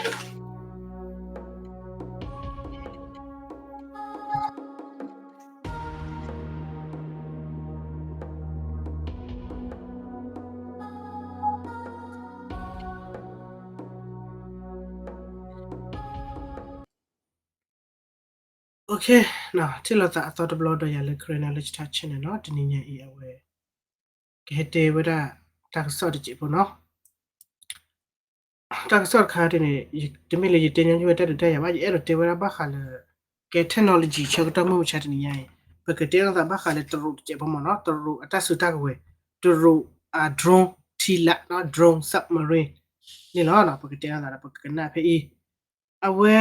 OK, ထံၣ်လိာ်သးအသီတဘျီဒီးယၤလၢ Karen Knowledge Talk Channel နီၤ, တနံၤညါအံၤအဝဲ ကဟဲတဲဝဲဒၣ်တၢ်ကစီၣ်တစဲးဖိနီၤ. တၢ်ကစီၣ်တခါဒ်န့ၣ် တမ့ၢ်လၢယတဲညီနုၢ်ဝဲတၢ်ဒုးတၢ်ယၤဘၣ်, ယအဲၣ်ဒိးတဲဝဲဒၣ်ဘၣ်ဃးလၢ ကဲ technology ဆၢကတီၢ်မုၢ်မဆါတနံၤညါအံၤ ပကတဲလိာ်သးဘၣ်ဃးလၢတရူးတစဲးဖိမ့ၢ်နီၤ, တရူးအတၢ်စုတၢ်ကဝဲၤ, တရူးအ drone ထံလာ်နီၤ, drone submarine န့ၣ်လီၤ. ပကတဲလိာ်သးဒီးပကကနၣ်ဖဲအံၤ အဝဲ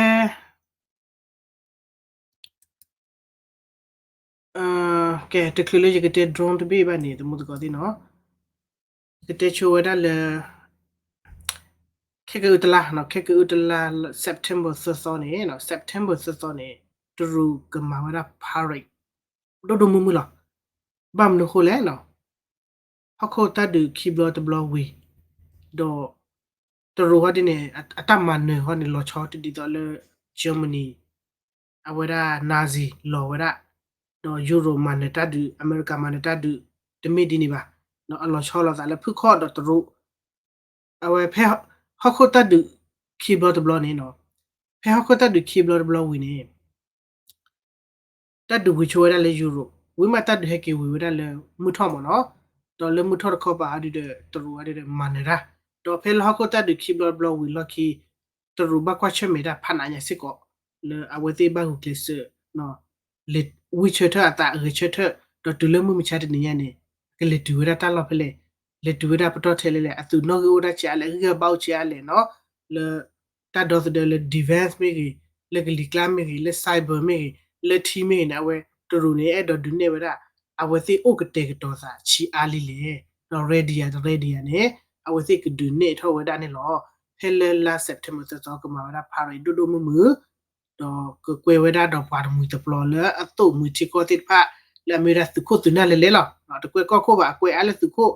ကဲ တချုးလၢယကတဲ drone တဘ့ၣ်ဘၣ်န့ၣ် သမူသကိးသ့ၣ်နီၤ, ယကတဲဆိဝဲဒၣ်လၢ ခဲကအုတလါ, ခဲကအုတလါ September သၢသီန့ၣ်, September သၢသီန့ၣ် တရူးကမၤဝဲဒၣ် parade ဒိၣ်ဒိၣ်မုၢ်မုၢ်လီၤ. ဘၣ်မနုၤဃိလဲၣ်နီၤ, ဟီၣ်ခိၣ်တၢ်ဒုးခံဘျီတဘျီဝံၤ ဒီး တရူးဟီဒ်န့ၣ် အတၢ်မၤနၢၤဟီန့ၣ် လီၤဆီတဒ်သိးလၢ Germany အဝဲဒၣ် Nazi လီၤဝဲဒၣ်, ဒီး Europe မၤနၢၤတၢ်ဒုး, အမဲရကၤမၤနၢၤတၢ်ဒုး, တမ့ၢ်ဒ်န့ၣ်ဘၣ်. အလီၤဆီလိာ်သးလၢဖုၣ်ခီၣ်ဒီးတရူး, အဝဲဖဲ ဟီၣ်ခိၣ်တၢ်ဒုးခံဘျီတဘျီန့ၣ်နီၤ, ဖဲဟီၣ်ခိၣ်တၢ်ဒုးခံဘျီတဘျီဝံၤန့ၣ် တၢ်ဒုးဝံၤဆိဝဲဒၣ်လၢ Europe, ဝံၤမးတၢ်ဒုးဟဲက့ၤဝံၤဝဲဒၣ်လၢမုၢ်ထီၣ်မ့ၢ်နီၤ, ဒီးလၢမုၢ်ထီၣ်တခီပၤဟီဒ်ဒီး တရူးဟီဒ်ဒီးမၤနၢၤတၢ်, ဒီးဖဲလၢဟီၣ်ခိၣ်တၢ်ဒုးခံဘျီတဘျီဝံၤလီၢ်ခံ တရူးဘၣ်ကွၢ်ဆၢၣ်မဲာ်တၢ်ဖးနးညါစ့ၢ်ကီး လၢအဝဲသ့ၣ်ဘၣ်ဂုာ်ကျဲးစၢး ဝံဆၢထၢၣ်အသးအဂဲၤဆၢထၢၣ်, ဒီးတုၤလၢမုၢ်မဆါတနံၤညါန့ၣ် ကလဲၤတုၤဝဲဒၣ်တၢ်လီၢ်ဖဲလဲၣ်, လဲၤတုၤဝဲဒၣ်ပတီၢ်ထဲလဲၣ်လဲၣ်, အသုးနီၣ်ဂံၢ်အိၣ်ဒၣ်ဆံးအါလဲၣ်, အဂံၢ်အဘါအိၣ်ဆံးအါလဲၣ်နီၤ, လၢ တၢ်ဒီသဒၢလၢ defense မ့ၢ်ဂ့ၤ, လၢကလံၤကျါမ့ၢ်ဂ့ၤ, လၢ cyber မ့ၢ်ဂ့ၤ, လၢထံမ့ၢ်ဂ့ၤန့ၣ် အဝဲတရူးန့ၣ် အဲၣ်ဒိးဒုးနဲၣ်ဝဲဒၣ် အဝဲသ့ၣ်အိၣ်ကတဲာ်ကတီၤသးဆံးအါလံလဲၣ်, ဒီး ready ယၤတ ready ယၤန့ၣ် အဝဲသ့ၣ်ကဒုးနဲၣ်ထီၣ်ဝဲဒၣ်န့ၣ်လီၤ. ဖဲလၢလါ September သၢသီကမၤဝဲဒၣ် parade ဒိၣ်ဒိၣ်မုၢ်မုၢ် ဒီးကကွဲးဝဲဒၣ်ဒီးပှၤတမှံၤတပျီၤလၢအသိၣ်မှံထံကီၢ်သ့ၣ်တဖၣ် လၢအမ့ၢ်ဝဲဒၣ်သုးခိၣ်သုးနၢ်လဲၤလဲၤလီၤ. တကွဲးကီၢ်ခိၣ်ဘၣ်, အကွဲးအါလၢသုးခိၣ်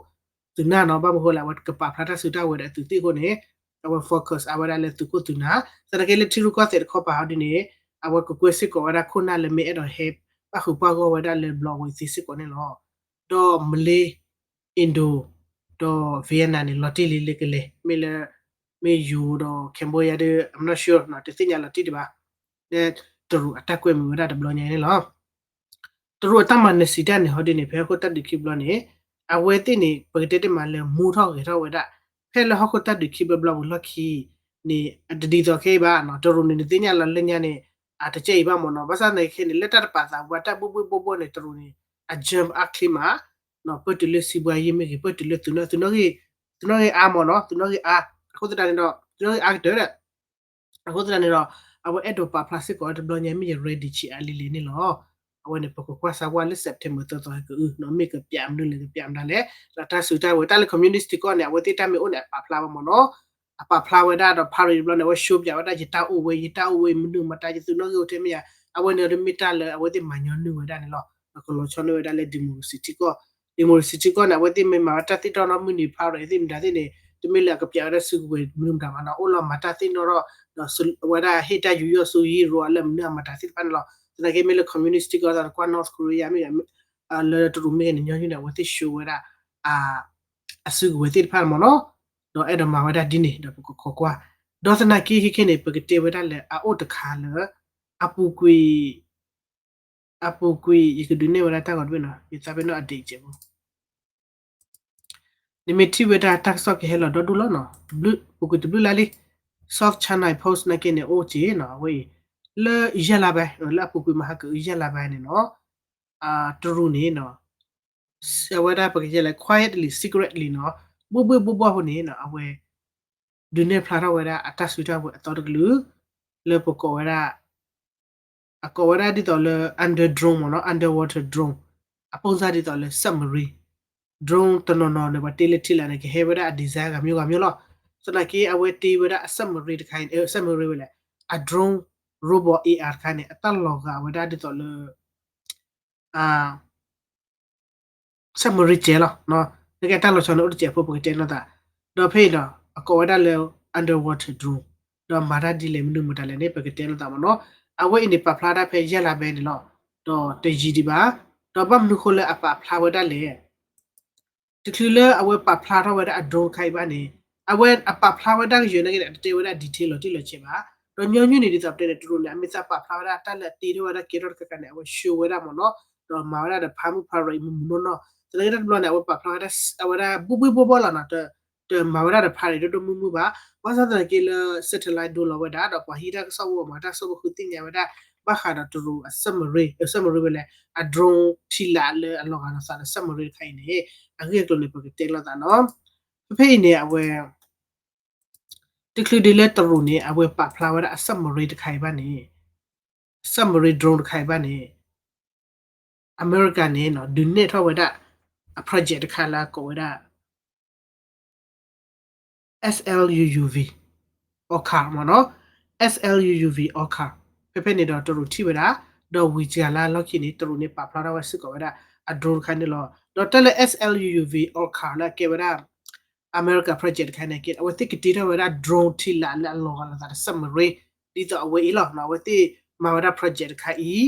သုးနၢ်နီၤ, ဘၣ်မနုၤဃိလဲၣ် အဝဲကပာ်ဖျါတၢ်စုတၢ်ဝဲၤဒီးအသုးသ့ၣ်အဃိန့ၣ် အဝဲ focus အါဝဲဒၣ်လၢသုးခိၣ်သုးနၢ်, သနာ်က့လၢထံရူၢ်ကီၢ်သဲးတခီပၤဟီဒ်န့ၣ် အဝဲကကွဲးစ့ၢ်ကီးဝဲဒၣ်ခိၣ်နၢ်လၢမ့ၢ်အဲၣ်ဒိးဟဲပၣ်ဃုာ်ပှၢ်ဂီၢ်ဝဲဒၣ်လၢဘျီဝဲသ့စ့ၢ်ကီးန့ၣ်လီၤ. ဒီး Malay, Indo ဒီး Vietnam န့ၣ် လီၤတံၢ်လံလၢကလဲၤ, မ့ၢ်လၢ မ့ၢ်ယိၤဒီး Cambodia ဒီး I'm not sure နီၤ, တသ့ၣ်ညါလီၤတံၢ်ဒံးဘၣ်, လၢတရူးအတၢ်ကွဲမုာ်ဝဲဒၣ်တဘျီညါန့ၣ်လီၤ. တရူးအတၢ်မၤနၢၤစံးတၢ်န့ၣ်ဟီဒ်န့ၣ် ဖဲဟီၣ်ခိၣ်တၢ်ဒုးခံဘျီန့ၣ် အဝဲသ့ၣ်န့ၣ် ပကတဲတ့ၢ်မးလၢမူထီၣ်ဂဲၤထီၣ်ဝဲဒၣ် ဖဲလၢဟီၣ်ခိၣ်တၢ်ဒုးခံဘျီဘျီဝံၤလီၢ်ခံန့ၣ် အတဒ်သိးခဲအံၤဘၣ်နီၤ, တရူးန့ၣ် နသ့ၣ်ညါလီၤလၢညါန့ၣ် အတကဲအံၤဘၣ်မ့ၢ်နီၤ, ဘၣ်ဆၣ်သနာ်က့န့ၣ် လၢတၢ်တပာ်သးဝဲတၢ်ဘိၣ်ဘိၣ်ဘိၣ်ဘိၣ်န့ၣ် တရူးန့ၣ် အ jump အါချ့မး ပၢၢ်တုၤလၢစံးဘှါယံၢ်မ့ၢ်ဂ့ၤ, ပၢၢ်တုၤလၢသုးနီၣ်, သုးနီၣ်ဂံၢ်အါမ့ၢ်နီၤ, သုးနီၣ်ဂံၢ်အါ, အဃိသတးန့ၣ်ဒီး သုးနီၣ်ဂံၢ်အါကတၢၢ်ဒီး အဃိသတးန့ၣ်ဒီး အဝဲအဲၣ်ဒိးပာ်ဖျါစ့ၢ်ကီးဝဲတဘျီညါ မ့ၢ်ယ ready ဆံးအါလံလဲၣ်န့ၣ်လီၤ. အဝဲန့ၣ် ပကကွၢ်စၢ်ဝဲလၢ September သၢသီဟဲကအုနီၤ, မ့ၢ်ကပျးမနုၤလဲၣ် ကပျးမတၤလဲၣ်, ဒီးတၢ်စုတၢ်ဝဲၤ တၢ်လၢ communist ထံကီၢ်န့ၣ် အဝဲသ့ၣ်တၢ်မ့ၢ်အိၣ်န့ၣ် အပာ်ဖျါဝဲမ့ၢ်နီၤ, အပာ်ဖျါဝဲဒၣ်ဒီး parade တဘျီန့ၣ် အဝဲ show ပျးဝဲဒၣ် ယတၢ်အိၣ်ဝဲ ယတၢ်အိၣ်ဝဲ မနုၤမတၤ ယသုးနီၣ်ဂံၢ်အိၣ်ထဲမ့ၢ်ယါ, အဝဲန့ၣ်ဒီးမ့ၢ်တၢ်လၢအဝဲသ့ၣ်မၤညီနုၢ်ဝဲဒၣ်န့ၣ်လီၤ. ဒီးကလီၤဆီန့ၢ်ဝဲဒၣ်လၢ democracy ထံကီၢ်, democracy ထံကီၢ်န့ၣ် အဝဲသ့ၣ်မ့ၢ်မၤဝဲတၢ်သ့ၣ်နီၣ်ထီၣ်မုၢ်နံၤ parade သ့ၣ်မတၤသ့ၣ်န့ၣ် တမ့ၢ်လၢအကပျးဝဲဒၣ်စုကဝဲၤမနုၤမတၤဘၣ်နီၤ, အိၣ်လီၤမၤတၢ်သ့ၣ်နီၣ်ထီၣ် ဒီးအဝဲဒၣ်ဟ့ၣ်တၢ်ယူးယီၣ်ဆူယံၤရိၤအလၢမနုၤအမၤတၢ်သ့ၣ်တဖၣ်န့ၣ်လီၤ. သနာ်က့မ့ၢ်လၢ communist ထံကီၢ်သးတကွၢ် North Korea မ့ၢ်ဂ့ၤ လၢတရူးမ့ၢ်ဂ့ၤန့ၣ် ညီနုၢ်န့ၣ် အဝဲသ့ၣ် show ဝဲဒၣ် အစုကဝဲၤသ့ၣ်တဖၣ်မ့ၢ်နီၤ, ဒီးအဲၣ်ဒိးမၤဝဲဒၣ်ဒ်န့ၣ် ဒီးပကခိးကွၢ်, ဒီးသနာ်က့ခဲခဲန့ၣ် ပကတဲဝဲဒၣ်လၢအအိၣ်တခါလၢ အပူၤကွံာ် အပူၤကွံာ် ယကဒုးနဲၣ်ဝဲဒၣ်တၢ်ဂီၤတဘ့ၣ်နီၤ, ယသးပ့ၤနီၣ် update စဲးဖိ နမ့ၢ်ထံၣ်ဝဲဒၣ်တၢ်ကစီၣ်ကဟဲလီၤဒီဒူၣ်လီၤနီၤ, ပူၤကွံာ်တဘျုးလါလံ, South China Post နာ်က့န့ၣ် အိၣ်က့ၤနီၤ, အဝဲအံၤ လၢယဲၢ်လါဘဲ, လၢအပူၤကွံာ်မဟါကအုးယဲၢ်လါဘဲန့ၣ်နီၤ, တရူးန့ၣ်နီၤ အဝဲဒၣ်ပကတဲလၢ quietly, secretly နီၤ, ဘိၣ်ဘိၣ်ဘိၣ်ဘိၣ်အဃိန့ၣ်နီၤ အဝဲ ဒုးနဲၣ်ဖျါထီၣ်ဝဲဒၣ်အတၢ်စုတၢ်ဝဲၤအသီတကလုာ် လၢပကိးဝဲဒၣ် အကိးဝဲဒၣ်ဒ်သိးလၢ under drone မ့ၢ်နီၤ, underwater drone, အပိၢ်စၢ်ဒ်သိးလၢ submarine, drone တနီၤနီၤန့ၣ် ပှၤတ့လၢထံလာ်န့ၣ် ကဟဲဝဲဒၣ်အ design ဂၤမျိုးဂၤမျိုးလီၤ. သနာ်က့အဝဲတ့ဝဲဒၣ်အ submarine တခါအံၤန့ၣ်, submarine ဝဲလဲၣ်, အ drone robot A I တခါန့ၣ် အတၢ်လီၤဂာ်ဝဲဒၣ်ဒ်သိးလၢ submarine ကဲလီၤ, နကဲတၢ်လီၤဆီန့ၣ်အိၣ်တစဲးဖိပကတဲနီၢ်သး, ဒီးဖဲအံၤဒီး အကိးဝဲဒၣ်လၢ underwater drone, ဒီးမၤတၢ်ဒ်လဲၣ်မနုၤမတၤလဲၣ်န့ၣ် ပကတဲလိာ်သးမ့ၢ်နီၤ. အဝဲအံၤန့ၣ် ပာ်ဖျါတၢ်ဖဲယဲၢ်လါဘဲန့ၣ်လီၤ. ဒီးတယံာ်ဒံးဘၣ်. ဒီးဘၣ်မနုၤဃိလၢအပာ်ဖျါဝဲဒၣ်လဲၣ်. တချုးလၢအဝဲပာ်ဖျါထီၣ်ဝဲဒၣ်အ drone တခါအံၤဘၣ်န့ၣ်, အဝဲအပာ်ဖျါဝဲဒၣ်ကယဲၢ်နာ်က့န့ၣ် အတတဲဝဲဒၣ် detail လီၤတံၢ်လီၤဆဲးဘၣ်. ဒီးညီနုၢ်န့ၣ်ဒ်သိးပတဲန့ၣ် တရူးန့ၣ် အမ့ၢ်သးပာ်ဖျါဝဲဒၣ်တၢ်လၢအတ့ထီၣ်ဝဲဒၣ်ကဲထီၣ်တခါခါန့ၣ် အဝဲ show ဝဲဒၣ်မ့ၢ်နီၤ. ဒီးမၤဝဲဒၣ်ဒီးဖးမုၢ်ဖးရၤအံၤမုၢ်မုၢ်နီၢ်နီၢ်. သနာ်က့တၢ်တဘျီန့ၣ် အဝဲပာ်ဖျါဝဲဒၣ် အဝဲဒၣ်ဘူၣ်ဘှံးဘှီဘှီလီၤနီၤ. တမၤဝဲဒၣ်ဒီးဖးရၤဒိၣ်ဒိၣ်မုၢ်မုၢ်ဘၣ်. ဘၣ်ဆၣ်သနာ်က့လၢ satellite ဒိလီၤဝဲဒၣ် ဒီးပှၤဟံးတၢ်ကစီၣ်ဖိ မၤတၢ်ကစီၣ်ဖိဃုသ့ၣ်ညါဝဲဒၣ် ဘၣ်ဃးဒီးတရူးအ submarine, submarine ဝဲလဲၣ်, အ drone ထံလာ်လၢအလီၤဂာ်လိာ်သးလၢ submarine တခါအံၤန့ၣ် အဂ့ၢ်အကျိၤန့ၣ် ပကတဲလိာ်သးနီၤ. ဖဲဖဲအံၤန့ၣ် အဝဲ တချုးဒ်လၢတရူးန့ၣ် အဝဲပာ်ဖျါဝဲဒၣ်အ submarine တခါအံၤဘၣ်န့ၣ်, submarine drone တခါအံၤဘၣ်န့ၣ် အမဲရကၤန့ၣ် ဒုးနဲၣ်ထီၣ်ဝဲဒၣ်အ project တခါလၢအကိးဝဲဒၣ် SLUUV Orca မ့ၢ်နီၤ, SLUUV Orca. ဖဲဖဲန့ၣ်ဒီးတရူးထံၣ်ဝဲဒၣ်, ဒီးဝံၤစှၤလါလီၢ်ခံန့ၣ် တရူးန့ၣ်ပာ်ဖျါထီၣ်ဝဲစ့ၢ်ကီးဝဲဒၣ်အ drone တခါန့ၣ်လီၤ. ဒီးတၢ်လၢ SLUUV Orca လၢအကဲဝဲဒၣ် အမဲရကၤ project တခါန့ၣ်က့ အဝဲသ့ၣ်ကတ့ထီၣ်ဝဲဒၣ် drone ထံလာ်လၢအလီၤဂာ်လိာ်သးဒီး submarine ဒ်သိးအဝဲအံၤလီၤ. အဝဲသ့ၣ်မၤဝဲဒၣ် project တခါအံၤ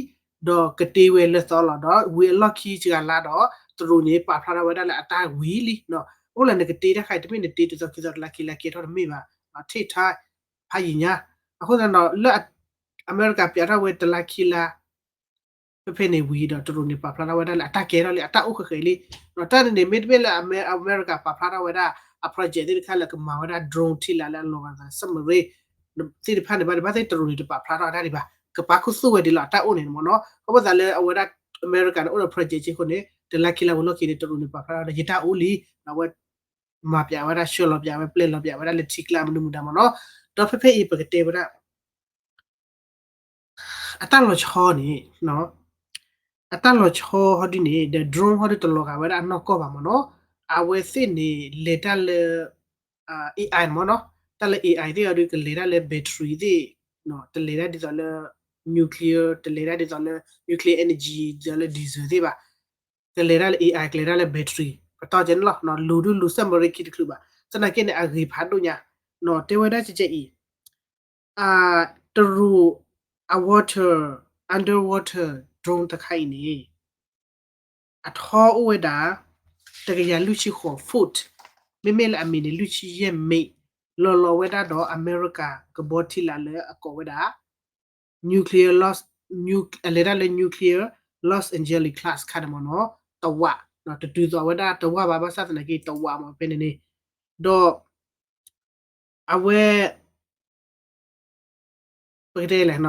ဒီးကတ့ဝဲလၢသီလီၤ. ဒီးဝံၤအလီၢ်ခံစှၤလါဒီး တရူးန့ၣ် ပာ်ဖျါထီၣ်ဝဲဒၣ်လၢအတၢ်ဝံၤလံ. အိၣ်လၢနကတ့တၢ်ခါအံၤ တမ့ၢ်နတ့တသီခံသီတလါခံလါကဲထီၣ်တမ့ၢ်ဘၣ်. ထံၣ်ထါ ဖးယံာ်ညါ. အဃိသတးဒီး လၢအမဲရကၤပျးထီၣ်ဝဲတလါခံလါ ဖဲဖဲန့ၣ်ဝံၤဒီး တရူးန့ၣ်ပာ်ဖျါထီၣ်ဝဲဒၣ်လၢအတၢ်ကဲထီၣ်လံ အတၢ်အိၣ်ဃဲးဃဲးလံ. ဒီးတၢ်န့ၣ်န့ၣ် မ့တမ့ၢ်လၢအမဲရကၤပာ်ဖျါထီၣ်ဝဲဒၣ်အ project သ့ၣ်တခါလၢကမၤဝဲဒၣ် drone ထံလာ်လၢအလီၤဂာ်လိာ်သး submarine သ့ၣ်တဖၣ်န့ၣ်ဘၣ်န့ၣ် ဘၣ်သ့ၣ်တရူးန့ၣ်တပာ်ဖျါထီၣ်တၢ်ဒံးဘၣ်. ကပာ်ခူသူၣ်ဝဲဒ်လီၤ အတၢ်အိၣ်န့ၣ်မ့ၢ်နီၤ. ခီဖျိသးလၢအဝဲဒၣ်အမဲရကၤန့ၣ်အိၣ်ဒီး project စ့ၢ်ကီးန့ၣ် တလါခံလါဝံၤလီၢ်ခံန့ၣ် တရူးန့ၣ်ပာ်ဖျါထီၣ်ဒီး ယတၢ်အိၣ်လံ. အဝဲမၤပျးဝဲဒၣ် ဆှၢလီၤပျးဝဲ ပျဲလီၤပျးဝဲဒၣ်လၢထံကျါမနုၤမတၤမ့ၢ်နီၤ. ဒီးဖဲဖဲအံၤပကတဲဝဲဒၣ် အတၢ်လီၤဆီန့ၣ် အတၢ်လီၤဆီဟီဒ်န့ၣ် ဒီး drone ဟီဒ်တလီၤဂာ်ဝဲဒၣ်အနီၢ်ကီၢ်ဘၣ်မ့ၢ်နီၤ. အဝဲသ့ၣ်န့ၣ် လဲၤတၢ်လၢ AI မ့ၢ်နီၤ. တၢ်လၢ AI သ့ၣ်အီၤဒ်ကလဲၤတၢ်လၢ battery သ့ၣ်, တလဲၤတၢ်ဒ်သိးလၢ nuclear, တလဲၤတၢ်ဒ်သိးလၢ nuclear energy ဒ်သိးလၢ diesel သ့ၣ်ဘၣ်. ကလဲၤတၢ်လၢ AI ကလဲၤတၢ်လၢ battery ပတီၢ်ကဲန့ၣ်လီၤ. လူၤဒုလူၤ submarine ခံတချုးဘၣ်. သနာ်က့န့ၣ် အဂ့ၤဖးဒိၣ်ညါ. တဲဝဲဒၣ်ကဲကဲအံၤ တရူးအ water, underwater drone တခါအံၤန့ၣ် အထီအိၣ်ဝဲဒၣ် တကယၤလွံၢ်ဆံဃိး foot, မ့မ့ၢ်လၢအမံၤန့ၣ် လွံၢ်ဆံယဲၢ် မ့ၢ် လီၤလီၤဝဲဒၣ်ဒီးအမဲရကၤကဘီထံလာ်လၢအကိးဝဲဒၣ် nuclear loss, အလဲၤတၢ်လၢ nuclear Los Angeles class ခါန့ၣ်မ့ၢ်နီၤ, တဝး, တတုၤသိးဝဲဒၣ်တဝးဘၣ် ဘၣ်ဆၣ်သနာ်က့တဝးမ့ၢ်ဖဲန့ၣ်န့ၣ်, ဒီး အဝဲ ပကတဲလဲၣ်,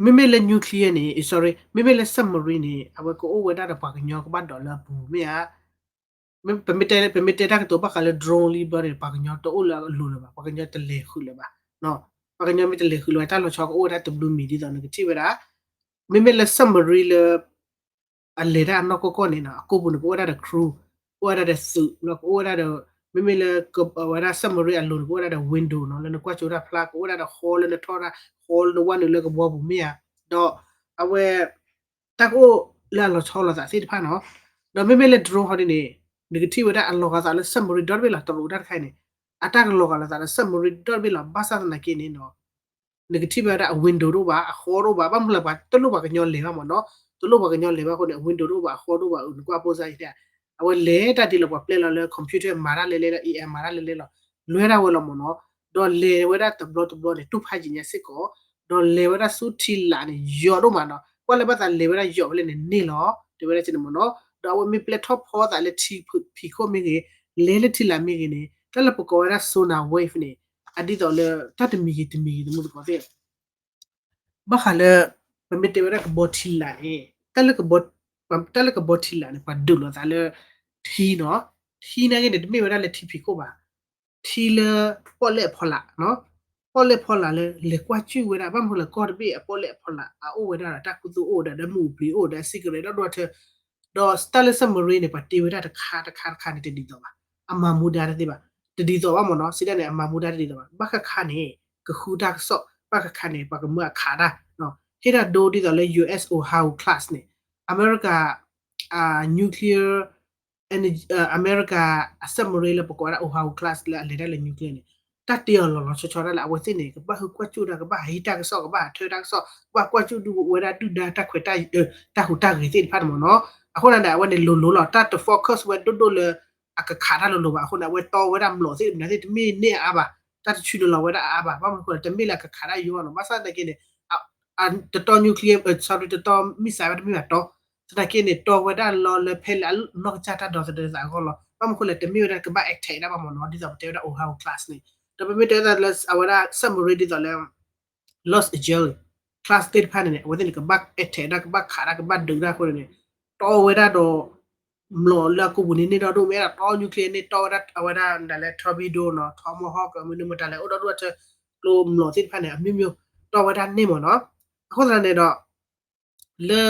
မ့မ့ၢ်လၢ nuclear န့ၣ်, sorry, မ့မ့ၢ်လၢ submarine န့ၣ် အဝဲကအိၣ်ဝဲဒၣ်ဒီးပှၤကညီကဘၣ်ဒိးလၢအပူၤမ့ၢ်ဧါ. ပမ့ၢ်တဲတၢ်ကတိၤဘၣ်ဃးလၢ drone လံဘျီန့ၣ် ပှၤကညီတအိၣ်လၢအလိၤလၢၤဘၣ်, ပှၤကညီတလဲၤဃုာ်လၢၤဘၣ်, ပှၤကညီမ့ၢ်တလဲၤဃုာ်လၢၤဘၣ် တၢ်လီၤဆီကအိၣ်ဝဲဒၣ်တဘျုးမံၤဒ်သိးနကထံၣ်ဝဲဒၣ်, မ့မ့ၢ်လၢ submarine လၢ အလဲၤတၢ်အနီၢ်ကီၢ်ကီၢ်န့ၣ်နီၤ, အကိာ်ပူၤန့ၣ် ကအိၣ်ဝဲဒၣ်ဒီး crew, ကအိၣ်ဝဲဒၣ်ဒီးသုး, ကအိၣ်ဝဲဒၣ်ဒီး, မ့မ့ၢ်လၢ ဝဲဒၣ် submarine အလိၤန့ၣ် ကအိၣ်ဝဲဒၣ်ဒီး window နီၤ, လၢနကွၢ်ကၠိတၢ်ဖျါ, ကအိၣ်ဝဲဒၣ်ဒီး hall လၢနထီၣ်တၢ်, hall လၢနဝဲနုာ်လၢကဘီပူၤမ့ၢ်ဧါ, ဒီးအဝဲ တၢ်ကအိၣ်လၢအလီၤဆီလိာ်သးသ့ၣ်တဖၣ်နီၤ, ဒီးမ့မ့ၢ်လၢ drone ဟီဒ်န့ၣ် နကထံၣ်ဝဲဒၣ်အလီၤဂာ်သးလၢ submarine ဒီတဘ့ၣ်လီၤ, တရူးတၢ်တခါအံၤန့ၣ် အတၢ်ကလီၤဂာ်လိာ်သးလၢ submarine ဒီတဘ့ၣ်လီၤ, ဘၣ်ဆၣ်သနာ်က့န့ၣ်နီၤ နကထံၣ်ဝဲဒၣ်အ window တအိၣ်ဘၣ်, အ hall တအိၣ်ဘၣ်, ဘၣ်မနုၤလဲၣ်ပှၤတလိၣ်ပှၤကညီလဲၤဘၣ်မ့ၢ်နီၤ, တလိၣ်ပှၤကညီလဲၤဘၣ်အဃိန့ၣ် အ window တအိၣ်ဘၣ်, အ hall တအိၣ်ဘၣ်, နကွၢ်ဖိစၢ်အံၤ, အဝဲလဲၤတၢ်ဒ်လီၤ ပှၤပျဲလီၤလၢ computer မၤတၢ်လဲၤလဲၤလီၤ, AI မၤတၢ်လဲၤလဲၤလီၤ, လွဲတၢ်ဝဲလီၤမ့ၢ်နီၤ, ဒီးလဲၤဝဲဒၣ်တဘျီတဘျီန့ၣ် တူၢ်ဖးယံာ်ညါစ့ၢ်ကီး, ဒီးလဲၤဝဲဒၣ်ဆူထံလာ်န့ၣ် ယိာ်ဒိၣ်မးနီၤ, ကွၢ်လၢဘၣ်သးလဲၤဝဲဒၣ်ယိာ်ဖဲလဲၣ်န့ၣ်န့ၢ်လီၤ, တဲဝဲဒၣ်ကန့ၣ်မ့ၢ်နီၤ, ဒီးအဝဲမ့ၢ်ပျဲထီၣ်ဖီသးလၢထံဖံးခိၣ်မ့ၢ်ဂ့ၤ, လဲၤလၢထံလာ်မ့ၢ်ဂ့ၤန့ၣ် တၢ်လၢပကိးဝဲဒၣ် sonar wave န့ၣ် အဒ်သိးလၢ တၢ်တမံၤဂ့ၤတမံၤဂ့ၤ တမူတကိးသ့ၣ် ဘၣ်ဃးလၢ ပမ့ၢ်တဲဝဲဒၣ်ကဘီထံလာ်န့ၣ်, တၢ်လၢကဘီထံလာ်န့ၣ် ပှၤဒုးလိာ်သးလၢ ထံနီၤ, ထံနာ်က့န့ၣ် တမ့ၢ်ဝဲဒၣ်လၢထံဖံးခိၣ်ဘၣ်, ထံလၢပီၣ်လဲၣ်အဖီလာ်, ပီၣ်လဲၣ်အဖီလာ်လၢလဲၤကွၢ်စူၣ်ဝဲဒၣ် ဘၣ်မနုၤလဲၣ် ကီၢ်တဘ့ၣ်အပီၣ်လဲၣ်အဖီလာ် အအိၣ်ဝဲဒၣ်ဒီးတၢ်ခူသူၣ်အိၣ်ဒီး ဒီးမုၢ်အိၣ်ပျံၤအိၣ်ဒီး secret ဒီဒူၣ်ထၢ ဒီးတၢ်လၢ submarine န့ၣ် ပှၤတ့ဝဲဒၣ်တခါတခါတခါန့ၣ် တဒ်သိးဘၣ်, အမၤမူဒါတသ့ဘၣ်, တဒ်သိးဘၣ်မ့ၢ်နီၤ, စံးတၢ်န့ၣ် အမၤမူဒါတဒ်သိးဘၣ်, ဘၣ်ဃးခါန့ၣ် ကဃုတၢ်ကစီၣ်, ဘၣ်ဃးခါန့ၣ် ပှၤကမၢအခးတၢ်, ဟ့ၣ်တၢ်ဒိဒ်သိးလၢ US Oahu class န့ၣ်, အမဲရကၤ nuclear, အမဲရကၤအ submarine လၢပကိးဝဲဒၣ် Oahu class လၢအလဲၤတၢ်လၢ nuclear န့ၣ် တၢ်တ့အီၤလီၤလီၤဆီဆီဒၣ်လဲာ် အဝဲသ့ၣ်န့ၣ် ကဘၣ်ဟးကွၢ်ကၠိၣ်တၢ် ကဘၣ်ဟးဟ့ၣ်တၢ်ကစီၣ် ကဘၣ်ဟးထၢတၢ်ကစီၣ် ကဘၣ်ကွၢ်ကၠိၣ်ဒုးဝဲဒၣ်ဒုၣ်ဒါတၢ်ခွဲးတၢ် တၢ်ဟူးတၢ်ဂဲၤသ့ၣ်တဖၣ်န့ၣ်မ့ၢ်နီၤ. အဃိသတးန့ၣ် အဝဲန့ၣ်လိၤလိၤလီၤ တၢ်တ focus ဝဲဒိၣ်ဒိၣ်လၢ အကခးတၢ်လိၤလိၤဘၣ်. အဃိန့ၣ် အဝဲတီဝဲဒၣ်မျိာ်သ့ၣ်မနုၤသ့ၣ် တမ့ၢ်န့ၢ်အါအါဘၣ်, တၢ်တဆူန့ၣ်လီၤဝဲဒၣ်အါအါဘၣ်. ဘၣ်မနုၤအဃိလဲၣ် တမ့ၢ်လၢအကခးတၢ်ယိအီၤနီၤ. ဘၣ်ဆၣ်သနာ်က့န့ၣ် တတီ nuclear, sorry, တတီ missile ဝဲတမ့ၢ်ဘၣ်တီ, သနာ်က့န့ၣ် တီဝဲဒၣ်လီၤလၢဖဲလၢအနီၢ်ကစၢ်တၢ်ဒီသဒၢသးအဂီၢ်လီၤ. ဘၣ်မနုၤအဃိလဲၣ် တမ့ၢ်ဝဲဒၣ်ကဘၣ် attack ဒၣ်ဘၣ်မ့ၢ်နီၤ. ဒ်သိးပတဲဝဲဒၣ် Ohio class န့ၣ်, ဒီးပမ့ၢ်တဲဝဲဒၣ်လၢအဝဲဒၣ် submarine ဒ်သိးလၢ Los Angeles class သ့ၣ်တဖၣ်န့ၣ်န့ၣ် အဝဲသ့ၣ်န့ၣ် ကဘၣ် attack ဒၣ် ကဘၣ်ခးဒၣ် ကဘၣ်ဒုးဒၣ်အဃိန့ၣ်န့ၣ် တီဝဲဒၣ်ဒီး မျိာ်လၢအကိာ်ပူၤန့ၣ် န့ၢ်ဒီဒိၣ် မ့ၢ်အဲၣ်ဒိးတီ nuclear န့ၣ် တီဝဲဒၣ်အဝဲဒၣ်ဒ်လဲၣ် torpedo နီၤ tomahawk မ့ၢ်န့ၣ်မတၤလဲၣ် အိၣ်ဒီဒူၣ်အထၢ ကျိမျိာ်သ့ၣ်တဖၣ်န့ၣ် အမျိုးမျိုး တီဝဲဒၣ်န့ၢ်မ့ၢ်နီၤ. အဃိသတးန့ၣ်ဒီး လၢ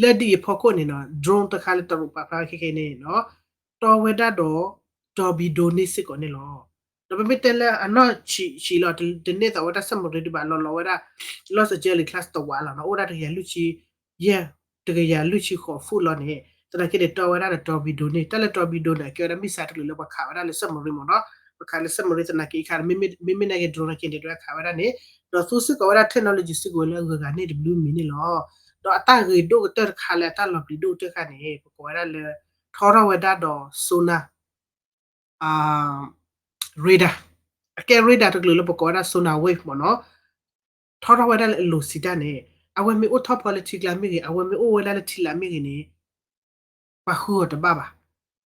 လၢဒ်အံၤအဖီခိၣ်န့ၣ်နီၤ drone တခါလၢတရူးပာ်ဖျါဝဲခဲခဲအံၤန့ၣ်နီၤ တီဝဲဒၣ်ဒီး torpedo န့ၣ်စ့ၢ်ကီးန့ၣ်လီၤ. ဒီးပမ့ၢ်တဲလၢအနီၢ်ဆံးဆံးလီၤ တန့ၢ်သိးဝဲဒၣ် submarine ဒံးဘၣ် လီၤလီၤဝဲဒၣ် Los Angeles class တဝးလီၤနီၤ အိၣ်ဝဲဒၣ်တကယၤလွံၢ်ဆံ ယဲၢ် တကယၤလွံၢ်ဆံဃိး foot လီၤန့ၣ် သနာ်က့န့ၣ် တီဝဲဒၣ်ဒီး torpedo န့ၣ် တၢ်လၢ torpedo န့ၣ် ကဲဝဲဒၣ် missile တကလုာ်လၢပှၤခးဝဲဒၣ်လၢ submarine မ့ၢ်နီၤ ပှၤခးလၢ submarine သနာ်က့အခါ မ့မ့ၢ်နာ်က့ drone နာ်က့န့ၣ် တဝဲခးဝဲဒၣ်န့ၣ် ဒီးသူစ့ၢ်ကီးဝဲဒၣ် technology စ့ၢ်ကီးဝဲလၢအဂုၤအဂၤန့ၣ်တဘျုးမံၤန့ၣ်လီၤ. ဒီးအတၢ်ဂ့ၤဒိၣ်ကတၢၢ်တခါလၢအတၢ်လီၤပျံၤဒိၣ်ကတၢၢ်တခါန့ၣ် ပကိးဝဲဒၣ်လၢ ထီထီၣ်ဝဲဒၣ်ဒီး sonar radar အကဲ radar တကလုာ်လၢပကိးဝဲဒၣ် sonar wave မ့ၢ်နီၤ ထီထီၣ်ဝဲဒၣ်လၢအလိၤစံးတၢ်န့ၣ် အဝဲမ့ၢ်အိၣ်ထီၣ်ဖီလၢထံကျါမ့ၢ်ဂ့ၤ အဝဲမ့ၢ်အိၣ်ဝဲဒၣ်လၢထံလာ်မ့ၢ်ဂ့ၤန့ၣ် ပှၤဃုအီၤတဘၣ်ဘၣ်.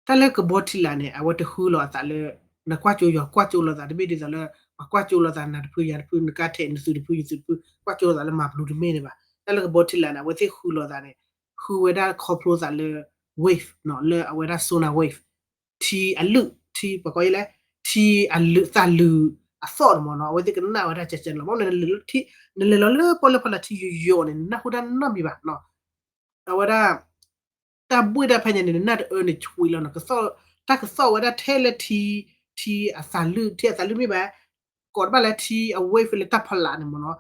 တၢ်လၢကဘီထံလာ်န့ၣ် အဝဲတဃုလီၤအသးလၢ နကွၢ်ကၠိယွၤကွၢ်ကၠိလိာ်သးတမ့ၢ်ဒ်သိးလၢ ပှၤကွၢ်ကၠိလိာ်သးနၤတဖုယၤတဖု နကါထဲးနသုးတဖုယသုးတဖု ကွၢ်ကၠိလိာ်သးလၢမၤဘျူးတမ့ၢ်န့ၣ်ဘၣ်. တၢ်လၢကဘီထံလာ်န့ၣ် အဝဲသ့ၣ်ဃုလီၤသးန့ၣ် ဃုဝဲဒၣ်ခီဖျိသးလၢ wave နီၤ လၢအဝဲဒၣ် sonar wave ထံအလုၢ် ထံ ပှၤကိးယဲလဲၣ် ထံအလုၢ်သးလုၢ်အသီၣ်န့ၣ်မ့ၢ်နီၤ အဝဲသ့ၣ်ကနၣ်ဝဲဒၣ်ကဲကဲလီၤ. ဘၣ်မနုၤလဲၣ် နလဲၤလီၤလၢပီၣ်လဲၣ်ဖီလာ်ထံယိာ်ယိာ်န့ၣ် နနၢ်ဟူတၢ်နီတမံၤဘၣ်နီၤ အဝဲဒၣ် တၢ်ဘှ့ၣ်တၢ်ဖဲညါန့ၣ် နနၢ်တအၢန့ၣ် ဆွံလီၤနီၤ တၢ်ကသီၣ်ဝဲဒၣ်ထဲလၢထံ ထံအသးလုၢ် ထံအသးလုၢ်မ့ၢ်ဘၣ် ကိးတဘၣ်လၢထံအ wave လၢတၢ်ဖီလာ်န့ၣ်မ့ၢ်နီၤ.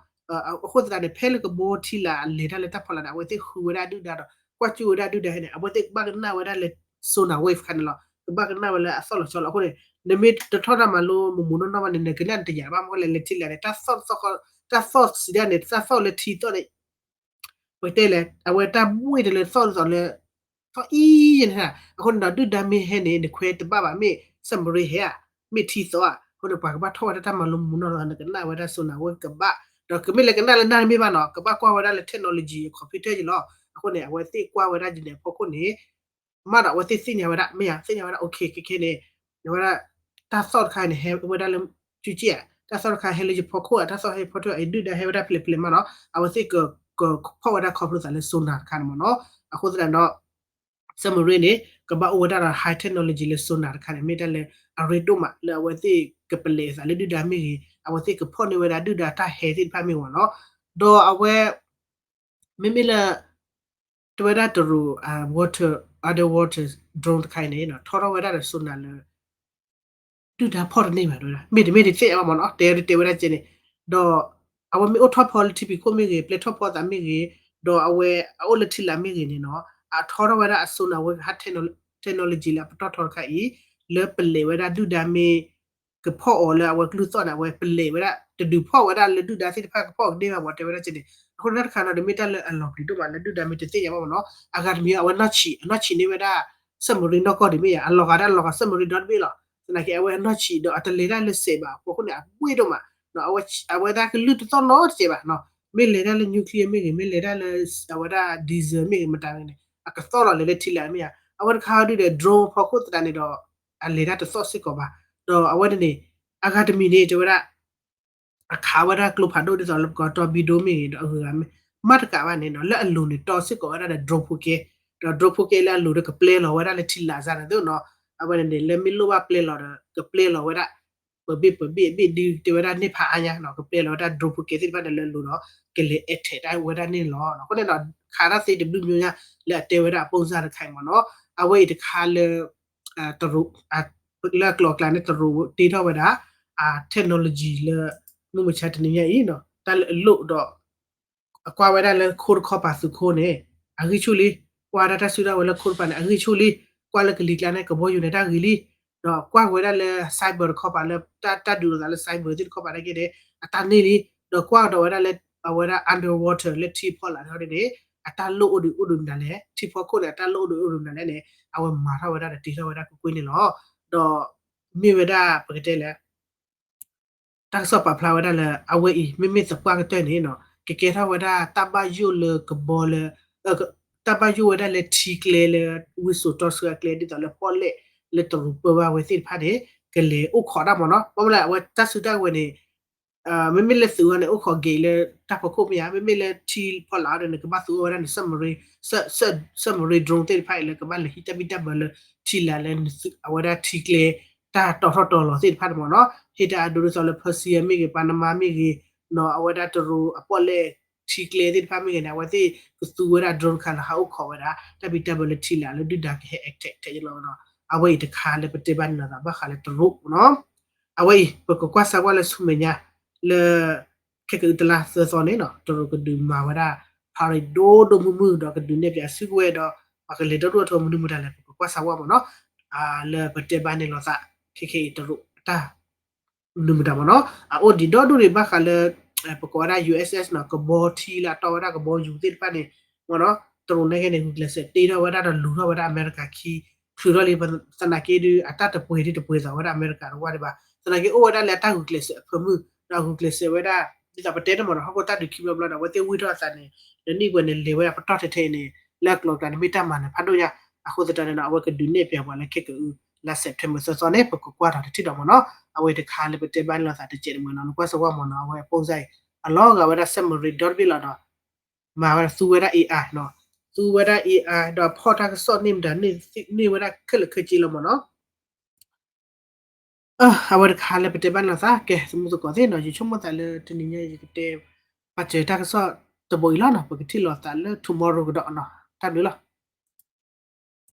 အဃိသတးန့ၣ် ဖဲလၢကဘီထံလာ်အလဲၤတၢ်လၢတၢ်ဖီလာ်န့ၣ် အဝဲသ့ၣ်ဃုဝဲဒၣ်ဒုၣ်ဒါဒီး ကွၢ်ကၠိဝဲဒၣ်ဒုၣ်ဒါဟဲန့ၣ် အဝဲသ့ၣ်ကဘၣ်ကနၣ်ဝဲဒၣ်လၢ sonar wave ခါန့ၣ်လီၤ. ကဘၣ်ကနၣ်ဝဲလၢအသီၣ်လီၤဆီလီၤ. အဃိန့ၣ် နမ့ၢ်တထီၣ်တၢ်မၤလိမုၢ်မုၢ်နီၢ်နီၢ်ဘၣ်န့ၣ် နကနၣ်နတယာ်ဘၣ်မ့ၢ်လဲၣ် လၢထံလာ်န့ၣ် တၢ်သီၣ်တသီၣ် တၢ်သီၣ်စံးဒၣ်န့ၣ် တၢ်သီၣ်လၢထံသီၣ်န့ၣ် ပတဲလဲၣ် အဝဲတၢ်ဘှ့ၣ်တလၢသီၣ်ဒ်သိးလၢ သီၣ်အံၤန့ၣ် အဃိန့ၣ်ဒီး ဒုၣ်ဒါမ့ၢ်ဟဲန့ၣ် နခွဲးတဘၣ်ဘၣ် မ့ၢ် submarine ဟဲဧါ မ့ၢ်ထံသီၣ်ဧါ အဃိန့ၣ် ပှၤကဘၣ်ထီၣ်ဝဲဒၣ်တၢ်မၤလိမုၢ်နီၢ်နီၢ် နကနၣ်ဝဲဒၣ် sonar wave ကဘၣ် ဒီးကမ့ၢ်လဲၤကနၣ်လၢနၢ်တမ့ၢ်ဘၣ်နီၤ ကဘၣ်ကွၢ်ဝဲဒၣ်လၢ technology computer ယလီၤ. အဃိန့ၣ် အဝဲသ့ၣ်ကွၢ်ဝဲဒၣ်ဒ်န့ၣ်အဖီခိၣ်န့ၣ် မ့ၢ်ဒီးအဝဲသ့ၣ်သ့ၣ်ညါဝဲဒၣ် မ့ၢ်ယါ သ့ၣ်ညါဝဲဒၣ် okay ခဲခဲန့ၣ် အဝဲဒၣ် တၢ်သီၣ်တခါန့ၣ် ဟဲဝဲဒၣ်လၢ ကၠူကၠ့ဧါ တၢ်သီၣ်တခါဟဲလၢယဖီခိၣ်ဧါ တၢ်သီၣ်ဟဲဖီခိၣ် အဒုၣ်ဒါဟဲဝဲဒၣ်ဖျဲးဖျဲးမးနီၤ အဝဲသ့ၣ်က ကဖီၣ်ဝဲဒၣ်ခီဖျိသးလၢ sonar တခါန့ၣ်မ့ၢ်နီၤ. အဃိသတးဒီး submarine န့ၣ် ကဘၣ်အိၣ်ဝဲဒၣ်ဒီး high technology လၢ sonar တခါန့ၣ် မ့ၢ်တၢ်လၢအရ့ဒိၣ်မး လၢအဝဲသ့ၣ်ကပလဲၤအသးလၢဒုၣ်ဒါမ့ၢ်ဂ့ၤ အဝဲသ့ၣ်ကဖီၣ်န့ၢ်ဝဲဒၣ်ဒုၣ်ဒါတၢ်ဟဲသ့ၣ်တဖၣ်မ့ၢ်ဂ့ၤနီၤ. ဒီးအဝဲ မ့မ့ၢ်လၢ တဝဲဒၣ်တရူး water, underwater drone တခါအံၤန့ၣ် ထီထီၣ်ဝဲဒၣ်ဒီး sonar လၢ ဒုၣ်ဒါဖီၣ်တန့ၢ်ဘၣ်တဝဲဒၣ် မ့တမ့ၢ်တသ့ၣ်ညါဘၣ်မ့ၢ်နီၤ တဲတဲဝဲဒၣ်ကဲန့ၣ် ဒီး အဝဲမ့ၢ်အိၣ်ထီၣ်ဖီလၢထံဖံးခိၣ်မ့ၢ်ဂ့ၤ ပျဲထီၣ်ဖီသးမ့ၢ်ဂ့ၤ ဒီးအဝဲအအိၣ်လၢထံလာ်မ့ၢ်ဂ့ၤန့ၣ်နီၤ အထီထီၣ်ဝဲဒၣ်အ sonar wave ဟး technology လၢအပတီၢ်ထီတခါအံၤ လၢပလဲၤဝဲဒၣ်ဒုၣ်ဒါမ့ၢ် ကဖီၣ်အီၤလၢအဝဲကျူၢ်သီၣ်န့ၣ် အဝဲပလဲၤဝဲဒၣ် တဒုးဖီၣ်ဝဲဒၣ်လၢဒုၣ်ဒါသ့ၣ်တဖၣ်ကဖီၣ်ကန့ၢ်ဘၣ်မ့ၢ်တဲဝဲဒၣ်ကဲန့ၣ် အဃိန့ၣ်တၢ်တခါနီၤ တမ့ၢ်တၢ်လၢအလီၤပျံၤဒိၣ်မးလၢဒုၣ်ဒါမ့ၢ်တသ့ၣ်ညါဘၣ်မ့ၢ်နီၤ အဂၤတမံၤအဝဲနီၢ်ဆံး အနီၢ်ဆံးန့ၢ်ဝဲဒၣ် submarine နီၢ်ကီၢ်ဒံးမ့ၢ်ယါ အလီၤဂာ်ဒၣ်လီၤဂာ် submarine ဒီတဘ့ၣ်လီၤ သနာ်က့အဝဲအနီၢ်ဆံးဒီး အတလဲၤတၢ်လၢစဲးဘၣ်အဃိန့ၣ် အဘှ့ၣ်ဒိၣ်မး အဝဲဒၣ်ကလုၢ်တသီၣ်နီတစဲးဘၣ် မ့ၢ်လဲၤတၢ်လၢ nuclear မ့ၢ်ဂ့ၤ မ့ၢ်လဲၤတၢ်လၢ အဝဲဒၣ် diesel မ့ၢ်ဂ့ၤ မတၤဂ့ၤန့ၣ် အကသီၣ်လီၤလဲၤလၢထံလာ်မ့ၢ်ယါ အဝဲတခါဒုဒီး drone ဖီခိၣ်သတးန့ၣ်ဒီး အလဲၤတၢ်တသီၣ်စ့ၢ်ကီးဘၣ် ဒီးအဝဲန့ၣ်န့ၣ် အဂၤတမံၤန့ၣ် တဲဝဲဒၣ် အခးဝဲဒၣ်ကျိဖးဒိၣ်ဒ်သိးလၢပကိး torpedo မ့ၢ်ဂ့ၤ ဒီးအဂုၤအဂၤမ့ၢ် မ့ၢ်တကးဘၣ်န့ၣ်နီၤ လၢအလိၤန့ၣ် တီစ့ၢ်ကီးဝဲဒၣ်ဒီး drone ဖိကဲ ဒီး drone ဖိကဲလၢအလိၤဒီးကပျဲလီၤဝဲဒၣ်လၢထံလာ်စၢ်န့ၣ်သ့နီၤ အဝဲန့ၣ်န့ၣ် လၢမ့ၢ်လိၣ်ဘၣ်ပျဲလီၤဒီး ကပျဲလီၤဝဲဒၣ် ပဘ့ၣ်ပဘ့ၣ်အဘ့ၣ်ဒုးတဲဝဲဒၣ်န့ၢ်ဖးအါညါနီၤ ကပျဲလီၤဝဲဒၣ် drone ဖိကဲသ့ၣ်တဖၣ်န့ၣ်လၢအလိၤဒီး ကလဲၤ attack ဒၣ်ဝဲဒၣ်န့ၣ်လီၤ. အဃိန့ၣ်ဒီး ခးတၢ်သ့တဘျုးမံၤညါ လၢအတဲဝဲဒၣ်အပိၢ်စၢ်တခါအံၤမ့ၢ်နီၤ အဝဲအံၤတခါလၢ တရူး လၢအကျိၤအကျဲန့ၣ် တရူးတ့ထီၣ်ဝဲဒၣ် technology လၢ မုၢ်မဆါတနံၤညါအံၤနီၤ တၢ်လၢအလိၣ်ဒီး အကွၢ်ဝဲဒၣ်လၢခိတခီပၤသုးခိန့ၣ် အဂံၢ်ဆူၣ်လံ ကွၢ်ဒၣ်တၢ်စုတၢ်ဝဲၤလၢခိတပၤန့ၣ် အဂံၢ်ဆူၣ်လံ ကွၢ်လၢကလံၤကျါန့ၣ် ကဘီယူၤန့ၣ်တၢ်ဂ့ၤလံ ဒီးကွၢ်က့ၤဝဲဒၣ်လၢ cyber တခီပၤလၢ တၢ်ဒုးလိာ်သးလၢ cyber သ့ၣ်တခီပၤနာ်က့န့ၣ် အတၢ်န့ၢ်လံ, ဒီးကွၢ်ကဒီးဝဲဒၣ်လၢ အဝဲဒၣ် underwater လၢထံဖီလာ်တခီန့ၣ် အတၢ်လိၣ်အိၣ်ဒံးအိၣ်ဒံးမနုၤလဲၣ်, ထံဖီခိၣ်န့ၣ် အတၢ်လိၣ်အိၣ်ဒံးအိၣ်ဒံးမနုၤလဲၣ်န့ၣ် အဝဲမၤထီၣ်ဝဲဒၣ်ဒီးတ့ထီၣ်ဝဲဒၣ်ကွ့ၢ်ကွ့ၢ်န့ၣ်လီၤ. ဒီးမ့ၢ်ဝဲဒၣ်ပကတဲလဲၣ် တၢ်ကစီၣ်ပာ်ဖျါဝဲဒၣ်လၢ အဝဲအံၤ မ့မ့ၢ်သပှၢ်ကတၢၢ်န့ၣ်နီၤ ကကဲထီၣ်ဝဲဒၣ်တၢ်ဘၣ်ယိၣ်လၢကဘီလၢ တၢ်ဘၣ်ယိၣ်ဝဲဒၣ်လၢထံကျဲလၢ ဝံစိာ်တီဆှၢအကျဲ ဒ်သိးလၢပီၣ်လဲၣ်လၢတရူးပၢဘၣ်ဝဲသ့ၣ်တဖၣ်န့ၣ် ကလဲၤအိၣ်ခိးတၢ်မ့ၢ်နီၤ. ဘၣ်မနုၤလဲၣ် အဝဲတၢ်စုတၢ်ကဝဲၤန့ၣ် မ့မ့ၢ်လၢသုးအီၤန့ၣ် အိၣ်ခိးက့ၤလၢတၢ်ဖီခိၣ်မ့ၢ်ဧါ, မ့မ့ၢ်လၢထံဖီလာ်အီၤန့ၣ် နကဘၣ်သူအီၤဝဲဒၣ်န့ၣ် submarine drone သ့ၣ်တဖၣ်အံၤလၢကဘၣ်လဲၤဟံးတၢ်ဘံၣ်တၢ်ဘၢလၢထံလာ်လၢ အဝဲဒၣ်ထံကျဲ တၢ်တီၤထီၣ်တီၤလီၤသ့ၣ်တဖၣ်န့ၣ်မ့ၢ်နီၤ. ဟ့ၣ်တၢ်အဒိဒ်သိးလၢ Persia မ့ၢ်ဂ့ၤ Panama မ့ၢ်ဂ့ၤ နီၤ အဝဲဒၣ်တရူးအပီၣ်လဲၣ်ထံကျဲသ့ၣ်တဖၣ်မ့ၢ်ဂ့ၤန့ၣ် အဝဲသ့ၣ်ကသူဝဲဒၣ် drone တခါလၢဟးအိၣ်ခိးဝဲဒၣ် တၢ်ဘံၣ်တၢ်ဘၢလၢထံလာ်လၢဒုၣ်ဒါကဟဲ attack ထဲလီၤနီၤ. အဝဲအံၤတခါလၢပတဲဘၣ်န့ၣ်လီၤသးဘၣ်ဃးလၢတရူးနီၤ. အဝဲအံၤ ပကကွၢ်စၢၤကွၢ်လၢဆူမဲာ်ညါ လၢ ခဲကအုတလါသၢသီန့ၣ်နီၤ တရူးကဒုးမၤဝဲဒၣ် parade ဒိၣ်ဒိၣ်မုၢ်မုၢ်ဒီးကဒုးနဲၣ်ဖျါအစုကဝဲၤဒီး ပှၤကလဲၤဒီဒူၣ်အထီမနုၤမတၤလဲၣ် ပကကွၢ်စၢၤကွၢ်မ့ၢ်နီၤ. လၢပတဲဘၣ်န့ၣ်လီၤသး ခဲခဲအံၤတရူးအတၢ် မနုၤမတၤမ့ၢ်နီၤ အအိၣ်ဒံးဒီဒူၣ်ဒံးဘၣ်ဃးလၢ ပကိးဝဲဒၣ် ယူၢ်အ့ၣ်စ့ၣ်နီၤ ကဘီထံလၢအတီဝဲဒၣ်ကဘီယူၤသ့ၣ်တဖၣ်န့ၣ် မ့ၢ်နီၤ တရူးန့ၣ်က့န့ၣ် ဂုာ်ကျဲးစၢးတ့ထီၣ်ဝဲဒၣ်ဒီးလူၤထီၣ်ဝဲဒၣ်အမဲရကၤခံ ချုးထီၣ်လံ သနာ်က့ဒုး အတၢ်တပှ့ၤဒ်တပှ့ၤသးဝဲဒၣ်အမဲရကၤတဝၢ်ဒံးဘၣ်. သနာ်က့အိၣ်ဝဲဒၣ်လၢအတၢ်ဂုာ်ကျဲးစၢးအဖၢမုၢ် ဒီးဂုာ်ကျဲးစၢးဝဲဒၣ် ဒ်သိးပတဲန့ၣ်မ့ၢ်နီၤ ဟီၣ်ခိၣ်တၢ်ဒုးခံဘျီဘျီဒီး အဝဲသ့ၣ်ဝံၢ်ထီၣ်အသးန့ၣ် ဒီးနံၣ်ပှဲၤန့ၣ် လဲၤဝဲဒၣ်ပတီၢ်ထဲထဲအံၤန့ၣ် လၢအကျိၤကျါန့ၣ် မ့ၢ်တၢ်မၤနၢၤဖးဒိၣ်ညါ အဃိသတးန့ၣ်ဒီး အဝဲကဒုးနဲၣ်ဖျါပှၤလၢခဲကအု လါ September သၢသီန့ၣ် ပကကွၢ်ထီၣ်တထံၣ်ဒီးမ့ၢ်နီၤ အဝဲတခါလၢပတဲဘၣ်န့ၣ်လီၤသးတစဲးန့ၣ်မ့ၢ်နီၤ နကွၢ်စၢၤကွၢ်မ့ၢ်နီၤ အဝဲအပိၢ်စၢ်အံၤ အလီၤဂာ်ဝဲဒၣ် submarine ဒီတဘ့ၣ်လီၤဒီး မၤဝဲဒၣ်သူဝဲဒၣ် AI နီၤ သူဝဲဒၣ် AI ဒီးဖီၣ်တၢ်ကစီၣ်န့ၢ်မတၤ န့ၢ်ဝဲဒၣ်ခဲလၢာ်ခဲဆ့လီၤမ့ၢ်နီၤ. အဝဲတခါလၢပတဲဘၣ်န့ၣ်လီၤသး ကဲ သမူသကိးသ့ၣ်နီၤ ယဆိကမိၣ်သးလၢတနံၤညါ ယကတဲ ပာ်စၢၤတၢ်ကစီၣ်တဘိအံၤလီၤနီၤ ပကထံၣ်လိာ်သးလၢ tomorrow ကဒီးနီၤ တၢ်ဘျုးလီၤ.